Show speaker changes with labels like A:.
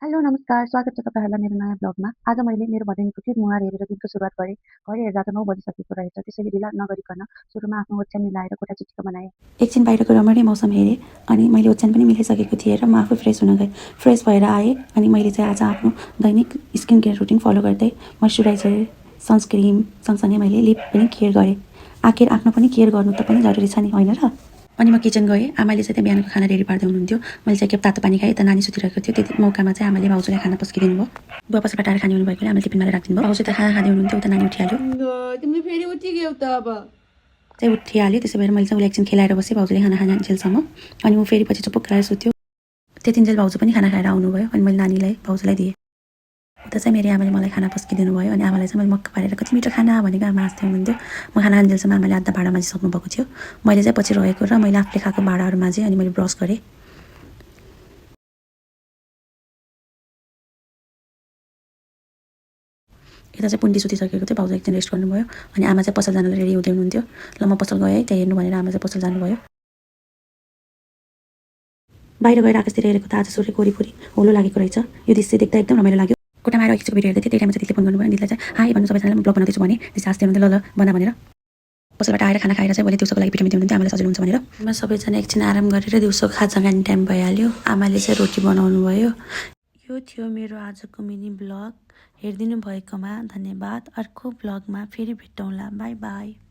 A: Hello नमस्कार, स्वागत छ तपाईँहरूलाई मेरो नयाँ ब्लगमा। आज मैले मेरो भदैनीको फिड मुहार हेरेर दिनको सुरुवात गरेँ। घडी हेर्दा त 9 बजिसकेको रहेछ, त्यसैले ढिला नगरिकन सुरुमा आफ्नो ओछ्यान मिलाएर कोठा चिटिक्क बनाएँ। एकछिन बाहिरको रमणीय मौसम हेरेँ अनि मैले ओछ्यान पनि मिलाइसकेको थिएँ र म आफू फ्रेस हुन गएँ। फ्रेस भएर आएँ अनि मैले चाहिँ आज आफ्नो दैनिक स्किन केयर रुटिन फलो गर्दै मोइस्चराइजर, सनस्क्रिम सँगसँगै मैले लिप पनि केयर गरेँ। आखिर आफ्नो पनि केयर गर्नु त पनि जरुरी छ नि, होइन र? अनि म किचन गएँ। आमाले चाहिँ त्यहाँ बिहानको खाना रेडी पार्दै हुनुहुन्थ्यो। मैले चाहिँ एक खेप तातो पानी खाएँ। यता नानी सुतिरहेको थियो। त्यति मौकामा चाहिँ आमाले भाउजूलाई खाना पस्किदिनु भयो। बुवा पछि बटाएर खाने हुनुभएकोले आमाले टिफिनमा राखिदिनु भयो। भाउजू त खाना खाँदै हुनुहुन्थ्यो। उता नानी उठिहाल्यो
B: तिमीले फेरि उठिगयौ त अब
A: चाहिँ उठिहाल्यो। त्यसै भएर मैले चाहिँ उसलाई एकछिन खेलाएर बसेँ भाउजूले खाना खानेजेलसम्म। अनि म फेरि पछि चुप्प खेलाएर सुत्यो। त्यतिन्जेल भाउजू पनि खाना खाएर आउनुभयो अनि मैले नानीलाई भाउजूलाई दिएँ। उता चाहिँ मेरो आमाले मलाई खाना पस्किदिनु भयो अनि आमालाई चाहिँ मैले मक्क पारेर कति मिठो खाना भनेको आमा हाँस्दै हुनुहुन्थ्यो। म खाना खानेजेलसम्म आमाले आधा भाँडा माझिसक्नु भएको थियो। मैले चाहिँ पछि रहेको र मैले आफूले खाएको भाँडाहरू माझेँ अनि मैले ब्रस गरेँ। यता चाहिँ पुन्डी सुतिसकेको थियो। भाउजू एकदिन रेस्ट गर्नुभयो अनि आमा चाहिँ पसल जानलाई रेडी हुँदै हुनुहुन्थ्यो। ल म पसल गएँ त्यहाँ हेर्नु भनेर आमा चाहिँ पसल जानुभयो। बाहिर गएर आकाशतिर हेरेको त आज सूर्यको वरिपरि होलो लागेको रहेछ। यो दृश्य देख्दा एकदम रमाइलो लाग्यो। कोठामा आएर एकछिन भिडियो हेर्दै थिएँ। त्यही टाइममा चाहिँ दिदीले फोन गर्नुभयो। दिदीलाई चाहिँ हाई भन्नु सबैजनालाई म ब्लग बनाउँदैछु भने दिदी हाँस्दै हुनुहुन्थ्यो, ल ल बना भनेर। पसलबाट आएर खाना खाएर चाहिँ भोलि दिउँसोको लागि पिठो मिलाउनु आमालाई सजिलो हुन्छ भनेर म सबैजना एकछिन आराम गरेर दिउँसो खाजा खाने टाइम भइहाल्यो। आमाले चाहिँ रोटी बनाउनु भयो। यो थियो मेरो आजको मिनी ब्लग। हेरिदिनु भएकोमा धन्यवाद। अर्को ब्लगमा फेरि भेटौँला। By by.